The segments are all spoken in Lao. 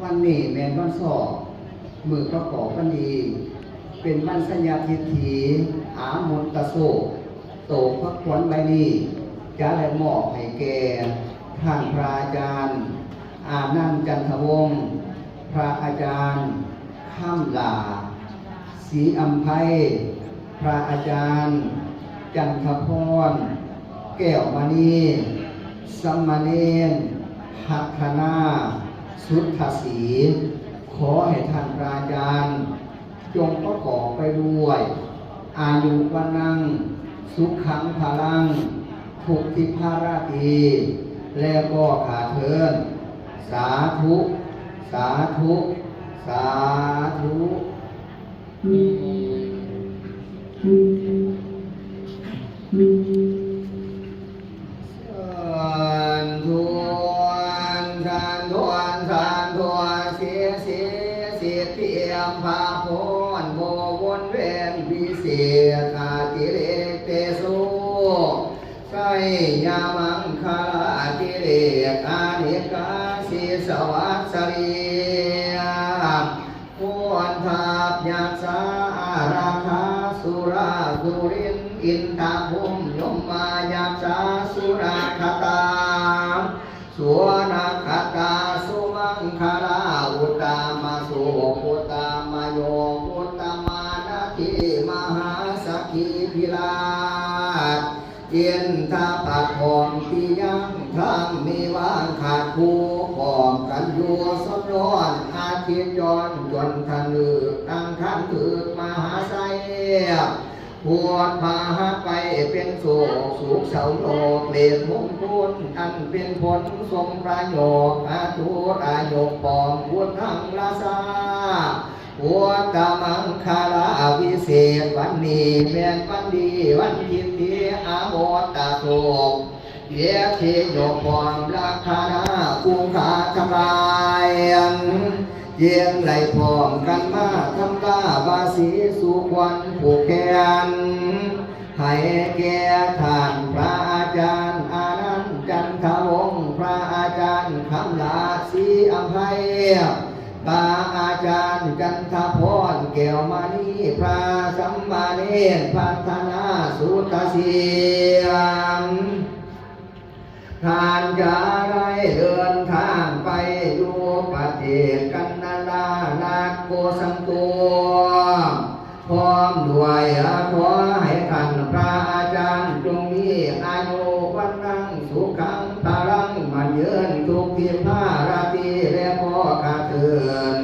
ວັນນີ້ແມ່ນວັນຊອກ ມື້ປະກອບວັນດີ ເປັນວັນໄຊຍະທິດຖີ ອາມຸດຕະໂຊກ ໂຕພະຄວັນໃບນີ້ ຈະໄດ້ມອບໃຫ້ແກ່ທ່ານພະອາຈານ ອານັນ ຈັນທະວົງ, ພະອາຈານ ຄຳຫຼ້າ ສີອຳໄພ, ພະອາຈານ ຈັນທະພອນ ແກ້ວມະນີ, ສາມະເນນ ພັດທະນາ ສຸດທະສີ. ຂໍໃຫ້ທ່ານພະອາຈານ ຈົ່ງປະກອບໄປດ້ວຍ ອາຍຸວັນນັງ ສຸຂັງພະລັງ ທຸກທິພາລາຕີ ແລະກໍຂ້າເທີນ. ສາທຸ ສາທຸ ສາທຸ. ສາທຸ ສາທຸ ສາທຸ ສິດທິ ພະພອນ ບໍ່ວົນວຽນ ວິເສດ ອະຕິເລກເຕໂຊ ໄຊຍະມັງຄະລາທິເລກ ອາເນກາສີສະວັດສະລີ ໂພນທັບ ຍັກສາ ອາລັກຂາ ສຸລາ ສຸລິນ ອິນທະພົມ ຍົມມາ ຍັກສາ ສຸນັກຂະຕາ ສຸນັກຂະຕາ ສຸມັງຄະລາ ອຸດຕະມະໂສກ ອຸດຕະມະໂຍກ ອຸດຕະມານາທີ ມະຫາສັກຂີພິລາດ ອິນທະປະຖອມ ທີ່ຍັງທັງມີວາງຂາດຄູ່ ພ້ອມກັນຢູ່ສົມຍ້ອນ ອາທິດຈອນຈົນທັນລຶກ ອັງຄານພຶກມະຫາໄຊ ພຸດພະຫັດໄປເປັນໂສກ ສຸກເສົ້າໂລກ ເລດມຸງຄຸນ ອັນເປັນຜົນສົມປະໂຫຍກ ອາທຸລາຍົກ ພ້ອມບຸດທັງລາຊາ ພຸດທະມັງຄະລາວິເສດ ວັນນີ້ແມ່ນວັນດີ ວັນທິດຖີ ອາໂມດຕະໂສກ ເກຍດທີ່ຍົກພ້ອມລັກຂະນາຄູຂາທັງຫຼາຍ ຈຶ່ງໄດ້ພ້ອມກັນມາທຳກາວາສີສູ່ຄວນຜູກແຂນ ໃຫ້ແກ່ທ່ານພະອາຈານອານັນ ຈັນທະວົງ, ພະອາຈານຄຳຫຼ້າ ສີອຳໄພ, ພະອາຈານຈັນທະພອນ ແກ້ວມະນີ, ພະສາມະເນນ ພັດທະນາ ສຸດທະສີ. ທ່ານຈະໄດ້ເດີນທາງໄປຢູ່ປະເທດກັນນາດາ ນະໂກສັນໂຕ ພ້ອມດ້ວຍ ຂໍໃຫ້ທ່ານພະອາຈານຈົ່ງມີອາຍຸວັນນັງສຸຂັງພະລັງ ໝັ້ນຍືນທຸກທິພາລາຕີ ແລະກໍກະເທີນ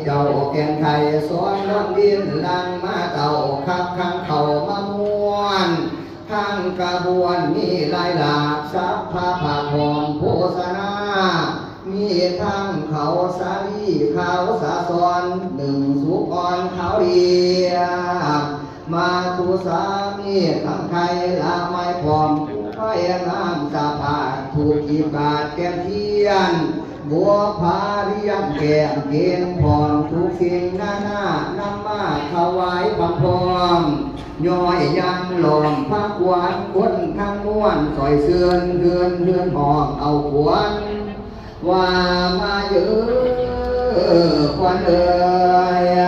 ເຈົ້າແກ່ນໄທສອນລອນດິນ ຫຼັງມາເຕົ້າຄັບຂັງເຂົ້າມາມ່ວນ ທັງຂະບວນມີຫຼາຍຫຼາກ ສັບພະພາກພ້ອມໂພຊະນາ ມີທັງເຂົ້າສາລີ ຂາວສາຊອນ ໜຶ້ງສຸກອ່ອນຂາວລຽບ ມາຕຸສາມີທັງໄຂ່ລະໄມ້ພ້ອມ ໄຟງາມສະພາດ ທູບທີບກາດແກນທຽນ ບົວພາລຽນແກ້ມເກນ ພ້ອມທຸກສິ່ງນານາ ນຳມາຖວາຍພັນພ້ອມ ຍ້ອຍຍັງລ້ອມພະຄວັນ ຄົນທັງມວນ ຊ່ອຍຊື່ນເຮືອນ ເຮືອນຫ້ອງເອົາຂວັນ ວ່າມາເອີ ຂວັນເອີຍ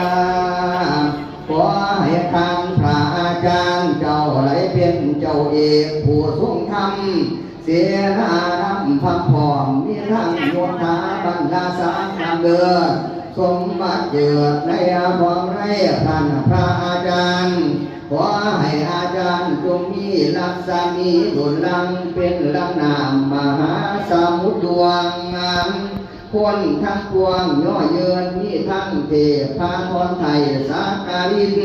ຂໍໃຫ້ທ່ານພະອາຈານເຈົ້າໄດ້ເປັນເຈົ້າເອກຜູ້ຊົງທຳ ເສນານຳພະພ້ອມ ມີທັງໂຍທາບັນດາສາມນຳເດີ ສົມບັດເກີດໃນຫ້ອງໃນທ່ານພະອາຈານ ຂໍໃຫ້ອາຈານຈົ່ງມີລັກສະໝີດຸນລັງ ເປັນດັ່ງນ້ຳມະຫາສະໝຸດດວງ ຄົນທັງປວງຍໍຍືນ ມີທັງເທບພາທອນໄທສາກະລິນ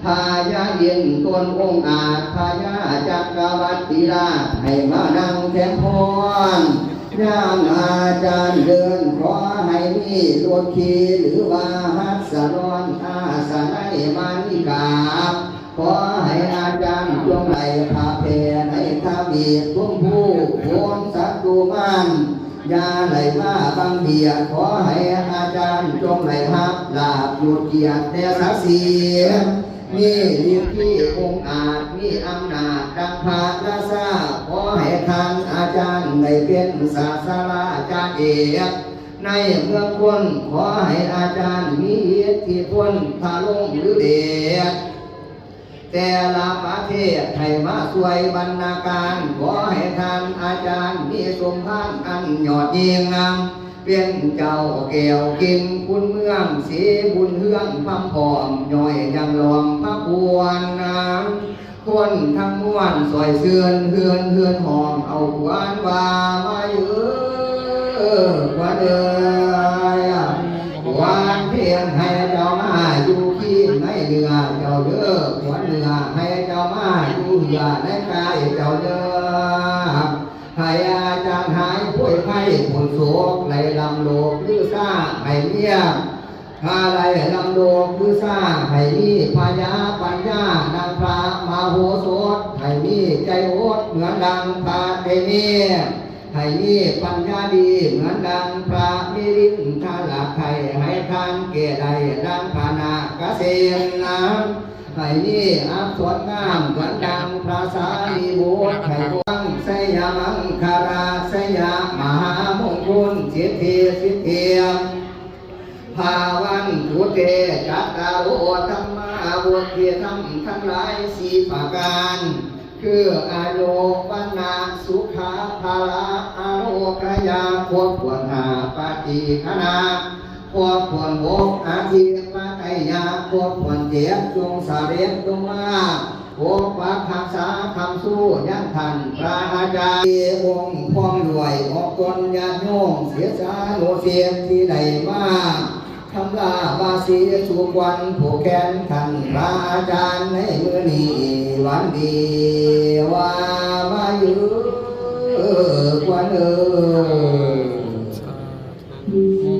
ພະຍາອິນຕົນອົງອາດ ພະຍາຈັກກະວັດຕິລາດ ໃຫ້ມານັ່ງແຄມພອນ ຍາມອາຈານເດີນ ຂໍໃຫ້ມີລົດຂີ່ ຫຼືວ່າຫັດສະດອນ ອາສະໄນມານິກາ ຂໍໃຫ້ອາຈານຈົ່ງໄດ້ພະແຜ່ໃນທະວີບຊົມພູ ໂພນສັດຕູມານ ຢ່າໄດ້ມາບັງບຽດ ຂໍໃຫ້ອາຈານຈົ່ງໄດ້ຮັບລາບຍົດກຽດແດ່ສັກສີ ມີລິດທິອົງອາດ ມີອຳນາດດັ່ງພະລາຊາ ຂໍໃຫ້ທ່ານອາຈານໄດ້ເປັນສາດສະດາຈານເອກ ໃນເມືອງຄົນ ຂໍໃຫ້ອາຈານມີອິດທິພົນ ພາລົງຫຼືເດດ ແຕ່ລະປະເທດໃຫ້ມາຊ່ວຍບັນນາການ, ຂໍໃຫ້ທ່ານອາຈານມີສົມພານອັນຍອດຍິ່ງ, ເປັນເຈົ້າແກ້ວກິ່ງຄຸນເມືອງ ສີບຸນເຮືອງພຳພ້ອມ ຍ້ອຍຍັງລ້ອມພະຄວນນາ ຄົນທັງມວນຊ່ອຍເຊີນເຮືອນເຮືອນຫ້ອງ ເອົາຂວັນວ່າມາເອີ ຂວັນເອີຍ ຂວັນພຽງໃຫ້ເຈົ້າມາຢູ່ຄີງໃນເນື້ອເຈົ້າເດີ ຂວັນເໜືອໃຫ້ເຈົ້າມາຢູ່ເຫື່ອໃນກາຍເຈົ້າເດີ ໃຫ້ອາຈານຫາຍໂພຍໄພພົ້ນໂສກ ໄຫຼລ້ຳໂລກລືຊາໃຫ້ເມຍ ຖ້າໄດ້ນຳໂລກບູຊາໃຫ້ມີພະຍາປັນຍາດັ່ງພະມະໂຫສົດ, ໃຫ້ມີໃຈອົດເໝືອນດັ່ງພະເຕມີ, ໃຫ້ມີປັນຍາດີເໝືອນດັ່ງພະມິລິນທະລະໄຄ, ໃຫ້ທ່ານແກ່ໄດ້ດັ່ງພະນາກະເສນນາ, ໃຫ້ມີອັກສອນງາມເໝືອນດັ່ງພະສາລີບຸດ, ໃຫ້ຟັງໄຊຍະມັງຄະລາໄຊຍະມະຫາມົງຄຸນ ສິດທິສິດທິ ພາວັນຕຸເຕ ຈັດຕາໂລ ທຳມາວຸດທິທຳທັງຫຼາຍສີ່ປະການ ຄື ອາຍຸ ວັນນະ ສຸຂະ ພະລະ ອາໂລກະຍະ ຄົບຖ້ວນຫ້າປະຕິຄະນະ ຄົບຖ້ວນຫົກອະທິປະໄຕຍະ ຄົບຖ້ວນເຈັດຈົ່ງສະເດັດລົງມາ ປົກປັກຮັກສາຄ້ຳຊູຍັງທ່ານພະອາຈານ ອົງພ້ອມດ້ວຍອອກຕົນຍາດໂຍມ ສິດສານຸສິດທີ່ໄດ້ມາ ທຳລາວາສີສູ່ຂວັນຜູກແຂນທ່ານພະອາຈານໃນມື້ນີ້ ວັນດີວ່າມາເອີ ຂວັນເອີ.